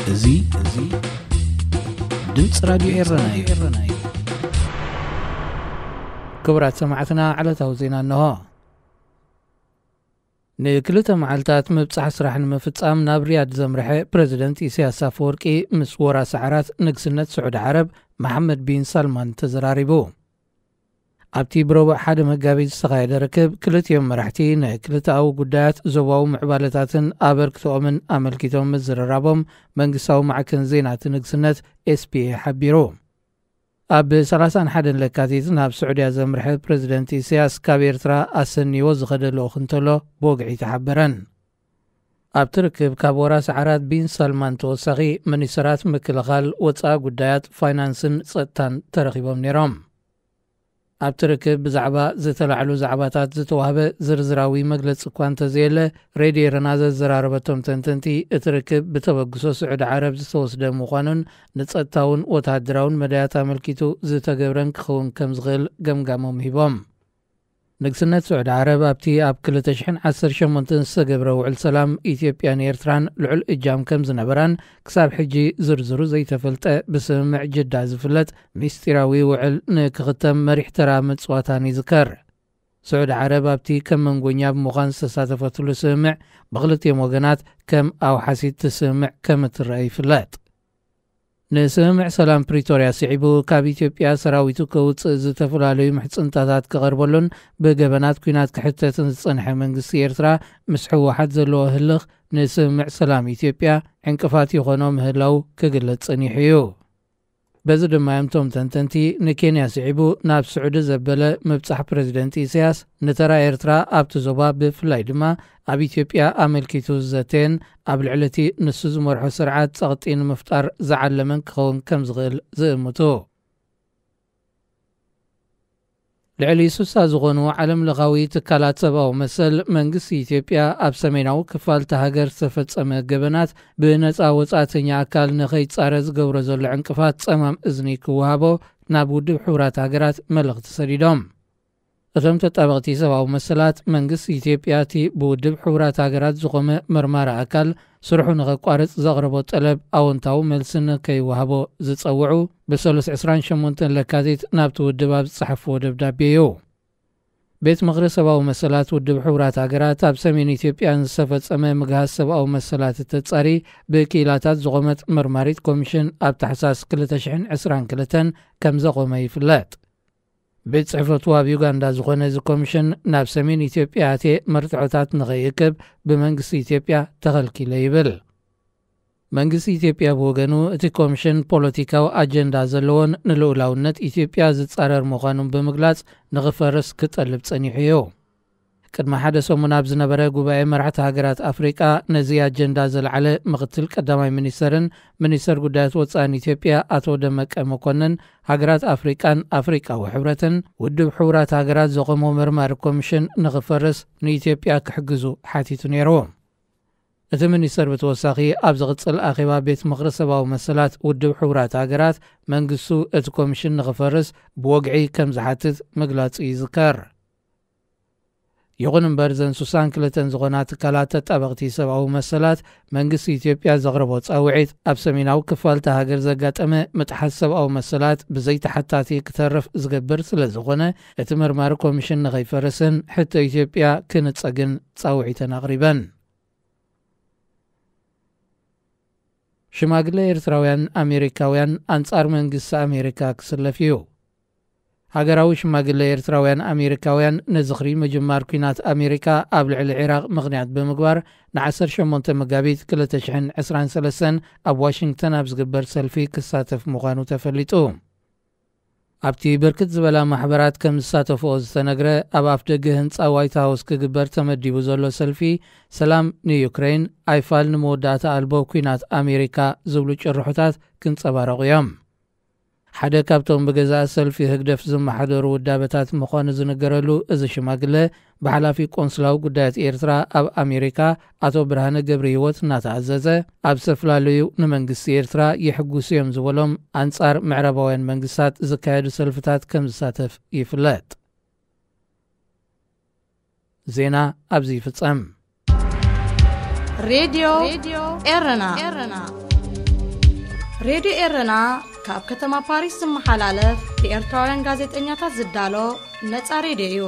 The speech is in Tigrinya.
እዚ፣ እዚ ድምፂ ራዲዮ ኤረና እዩ። ክቡራት ሰማዕትና፣ ዕለታዊ ዜና እንሆ። ንክልተ መዓልታት ምብጻሕ ስራሕ ንምፍጻም ናብ ሪያድ ዘምርሐ ፕረዚደንት ኢሳያስ ኣፈወርቂ ምስ ወራሲ ዓራት ንግስነት ስዑዲ ዓረብ መሓመድ ቢን ሳልማን ተዘራሪቡ። ኣብቲ ብረቡዕ ሓደ መጋቢት ዝተኻየደ ርክብ፣ ክልቲኦም መራሕቲ ንክልተኣዊ ጉዳያት፣ ዞባዊ ምዕባለታትን ኣበርክቶኦምን ኣመልኪቶም ምዝርራቦም መንግስታዊ ማዕከን ዜና እቲ ንግስነት ኤስፒኤ ሓቢሩ። ኣብ ሰላሳን ሓደን ለካቲት ናብ ስዑድያ ዘምርሐ ፕረዚደንት ኢሳያስ፣ ካብ ኤርትራ ኣሰንይዎ ዝኸደ ልኡኽ እንተሎ፣ ብወግዒ ተሓበረን። ኣብቲ ርክብ፣ ካብ ወራሲ ዓራት ቢን ሳልማን ተወሳኺ፣ ሚኒስተራት ምክልኻል፣ ወጻኢ ጉዳያት፣ ፋይናንስን ጸጥታን ተረኺቦም ነይሮም። ኣብቲ ርክብ ብዛዕባ ዝተላዕሉ ዛዕባታት ዝተዋህበ ዝርዝራዊ መግለጺ እኳ እንተዘየለ፣ ሬድዮ ኤረና ዘዘራረበቶም ተንተንቲ፣ እቲ ርክብ ብተበግሶ ስዑዲ ዓረብ ዝተወስደ ምዃኑን ንጸጥታውን ወተሃደራውን መዳያት ኣመልኪቱ ዝተገብረን ክኸውን ከም ዝኽእል ገምጋሞም ሂቦም። ንግስነት ስዑዲ ዓረብ ኣብቲ ኣብ ክልተ ሽሕን ዓሰርተ ሸሞንተን ዝተገብረ ውዕል ሰላም ኢትዮጵያን ኤርትራን ልዑል እጃም ከም ዝነበራን፣ ክሳብ ሕጂ ዝርዝሩ ዘይተፈልጠ፣ ብስምምዕ ጅዳ ዝፍለጥ ምስጢራዊ ውዕል ንክኽተም መሪሕ ተራ ምጽዋታን ይዝከር። ስዑዲ ዓረብ ኣብቲ ከም መንጎኛ ብምዃን ዝተሳተፈትሉ ስምምዕ፣ ብክልቲኦም ወገናት ከም ኣውሓሲት ትስምምዕ ከም እትረአ ይፍለጥ። ንስምምዕ ሰላም ፕሪቶርያ ስዒቡ፣ ካብ ኢትዮጵያ ሰራዊቱ ከውጽእ ዝተፈላለዩ ምሕጽንታታት ክቐርበሉን ብገበናት ኲናት ክሕተትን ዝጸንሐ መንግስቲ ኤርትራ፣ ምስ ህወሓት ዘለዎ ህልኽ ንስምምዕ ሰላም ኢትዮጵያ ዕንቅፋት ይኾኖ ምህላው ክግለጽ ጸኒሑ እዩ። በዚ ድማ እዮም እቶም ተንተንቲ፣ ንኬንያ ስዒቡ ናብ ስዑዲ ዘበለ ምብጻሕ ፕረዚደንት ኢሳያስ፣ ንተራ ኤርትራ ኣብቲ ዞባ፣ ብፍላይ ድማ ኣብ ኢትዮጵያ ኣመልኪቱ ዝዘተየን ኣብ ልዕሊ እቲ ንሱ ዝመርሖ ስርዓት ጸቕጢ ንምፍጣር ዝዓለመን ክኸውን ከም ዝኽእል ዝእምቱ። ልዕሊ ስሳ ዝኾኑ ዓለም ለኻዊ ትካላት ሰብኣዊ መሰል፣ መንግስቲ ኢትዮጵያ ኣብ ሰሜናዊ ክፋል እታ ሃገር ዝተፈጸመ ገበናት ብነጻ ወጻእተኛ ኣካል ንኸይጻረ ዝገብሮ ዘሎ ዕንቅፋት ጸማም እዝኒ ክወሃቦ ናብ ውድብ ሕቡራት ሃገራት መልእኽቲ ሰዲዶም። እቶም ተጣበቕቲ ሰብኣዊ መሰላት፣ መንግስቲ ኢትዮጵያ እቲ ብውድብ ሕቡራት ሃገራት ዝቖመ መርማሪ ኣካል ስርሑ ንኸቋርጽ ዘቕረቦ ጠለብ ኣወንታዊ መልሲ ንከይወሃቦ ዝጸውዑ፣ ብሰሉስ ዕስራን ሸሞንተን ለካቲት ናብቲ ውድብ ኣብ ዝጸሓፍዎ ደብዳቤ እዩ። ቤት ምኽሪ ሰብኣዊ መሰላት ውድብ ሕቡራት ሃገራት፣ ኣብ ሰሜን ኢትዮጵያ ንዝተፈጸመ ምግሃስ ሰብኣዊ መሰላት እተጻሪ ብክኢላታት ዝቖመት መርማሪት ኮሚሽን፣ ኣብ ታሕሳስ ክልተ ሽሕን ዕስራን ክልተን ከም ዘቖመ ይፍለጥ። ቤት ጽሕፈቱ ኣብ ዩጋንዳ ዝኾነ እዚ ኮሚሽን፣ ናብ ሰሜን ኢትዮጵያ ኣትየ መርትዖታት ንኸይእክብ ብመንግስቲ ኢትዮጵያ ተኸልኪለ ይብል። መንግስቲ ኢትዮጵያ ብወገኑ፣ እቲ ኮሚሽን ፖለቲካዊ ኣጀንዳ ዘለዎን ንልኡላውነት ኢትዮጵያ ዝጻረር ምዃኑን ብምግላጽ፣ ንኽፈርስ ክጠልብ ጸኒሑ እዩ። ቅድሚ ሓደ ሰሙን ኣብ ዝነበረ ጉባኤ መራሕቲ ሃገራት ኣፍሪቃ፣ ነዚ ኣጀንዳ ዘልዓለ ምኽትል ቀዳማይ ሚኒስተርን ሚኒስተር ጉዳያት ወጻእን ኢትዮጵያ ኣቶ ደመቀ መኮንን፣ ሃገራት ኣፍሪቃን ኣፍሪቃዊ ሕብረትን ውድብ ሕቡራት ሃገራት ዘቖሞ መርማሪ ኮሚሽን ንኽፈርስ ንኢትዮጵያ ክሕግዙ ሓቲቱ ነይሩ። እቲ ሚኒስተር ብተወሳኺ፣ ኣብ ዝቕጽል ኣኼባ ቤት ምኽሪ ሰብኣዊ መሰላት ውድብ ሕቡራት ሃገራት፣ መንግስቱ እቲ ኮሚሽን ንኽፈርስ ብወግዒ ከም ዝሓትት ምግላጹ ይዝከር። ይኹን እምበር፣ እዘን ስሳን ክልተን ዝኾና ትካላት ተጣበቕቲ ሰብኣዊ መሰላት፣ መንግስቲ ኢትዮጵያ ዘቕረቦ ጻውዒት፣ ኣብ ሰሜናዊ ክፋል እታ ሃገር ዘጋጠመ ምጥሓስ ሰብኣዊ መሰላት ብዘይተሓታቲ ክተርፍ ዝገብር ስለ ዝኾነ፣ እቲ መርማሪ ኮሚሽን ንኸይፈርስን ሕቶ ኢትዮጵያ ክንጸግን ጻውዒተን ኣቕሪበን። ሽማግለ ኤርትራውያን ኣሜሪካውያን ኣንጻር መንግስቲ ኣሜሪካ ክስለፍ እዩ። ሃገራዊ ሽማግለ ኤርትራውያን ኣሜሪካውያን፣ ንዝኽሪ ምጅማር ኲናት ኣሜሪካ ኣብ ልዕሊ ዒራቕ ምኽንያት ብምግባር፣ ንዓሰርተ ሸሞንተ መጋቢት ክልተ ሽሕን ዕስራን ሰለስተን ኣብ ዋሽንግተን ኣብ ዝግበር ሰልፊ ክሳተፍ ምዃኑ ተፈሊጡ። ኣብቲ ብርክት ዝበላ ማሕበራት ከም ዝሳተፍኦ ዝተነግረ፣ ኣብ ኣፍደገ ህንጻ ዋይት ሃውስ ክግበር ተመዲቡ ዘሎ ሰልፊ፣ ሰላም ንዩክሬን፣ ኣይፋል ንመወዳእታ ኣልቦ ኲናት ኣሜሪካ ዝብሉ ጭርሖታት ክንጸባረቑ እዮም። ሓደ ካብቶም ብገዛእ ሰልፊ ህግደፍ ዝመሓደሩ ውዳበታት ምዃኑ ዝንገረሉ እዚ ሽማግለ፣ ብሓላፊ ቆንስላዊ ጉዳያት ኤርትራ ኣብ ኣሜሪካ ኣቶ ብርሃነ ገብረ ህይወት እናተኣዘዘ፣ ኣብ ዝተፈላለዩ ንመንግስቲ ኤርትራ የሕጉሱ እዮም ዝበሎም ኣንጻር ምዕራባውያን መንግስታት ዝካየዱ ሰልፍታት ከም ዝሳተፍ ይፍለጥ። ዜና ኣብዚ ይፍጸም። ሬድዮ ኤረና። ሬድዮ ኤረና ካብ ከተማ ፓሪስ ዝመሓላለፍ ብኤርትራውያን ጋዜጠኛታት ዝዳሎ ነጻ ሬድዮ እዩ።